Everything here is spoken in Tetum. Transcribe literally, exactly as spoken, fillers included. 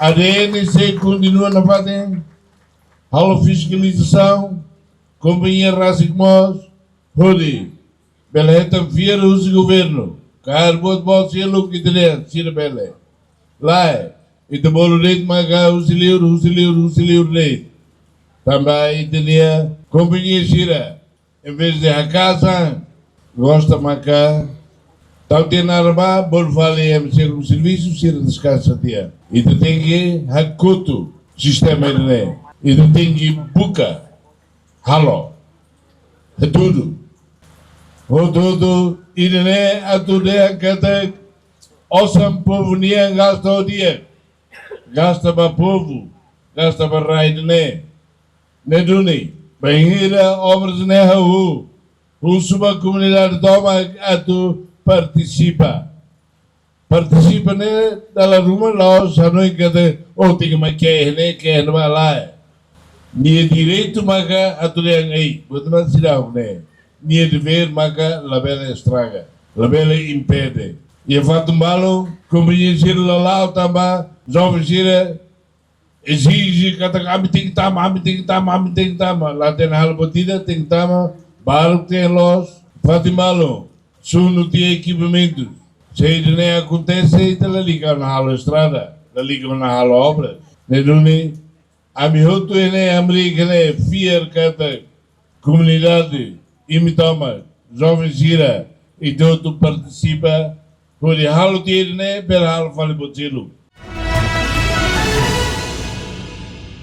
A D N C kontinua nafatin halo fiskalizasaun, kompañia rasik mós, hodi bele hetan fiar husi governu kaer buat boot seluk ita-nia, sira bele. Lae, ita bolu de'it maka husi liur, husi liur, husi liur de'it. Tanba ita-nia kompañia sira, em vez de haka'as an, gosta maka tau tiha naran ba, bolu fali ema sira servisu, sira deskansa tiha. Ita tenke hakotu sistema ida-ne'e. Ita tenke buka halo, hatudu. Hotu-hotu ida-ne'e atu dehan katak osan povu nian gasta ho di'ak, gasta ba povu, gasta ba rai ida-ne'e. Ne'e duni, bainhira obras ne'e hahú, husu ba komunidade tomak atu partisipa. Partisipa ne'e dala ruma la'ós hanoin katak, oh, tenke mai ke'e ne'e, ke'e ne'ebá, lae. Nia direitu maka atu dehan, ei, buat ne'e seidauk ne'e. Nia devér maka labele estraga, labele impede. Iha fatin balun, kompañia sira la la'o tanba joven sira ezije katak ami tenke tama, ami tenke tama, ami tenke tama. La hatene halo buat ida, tenke tama, baruk tenke loos. Fatin balun, sunu tiha ekipamentu. Se ida-ne'e akontese, ita lalika ona halo estrada, lalika ona halo obra. Ne'e duni, ami hotu iha ne'e, ami rike ne'e, fiar katak komunidade, imi tomak, joven sira, ita hotu partisipa, hodi halo tiha ida-ne'e, bele halo fali buat seluk.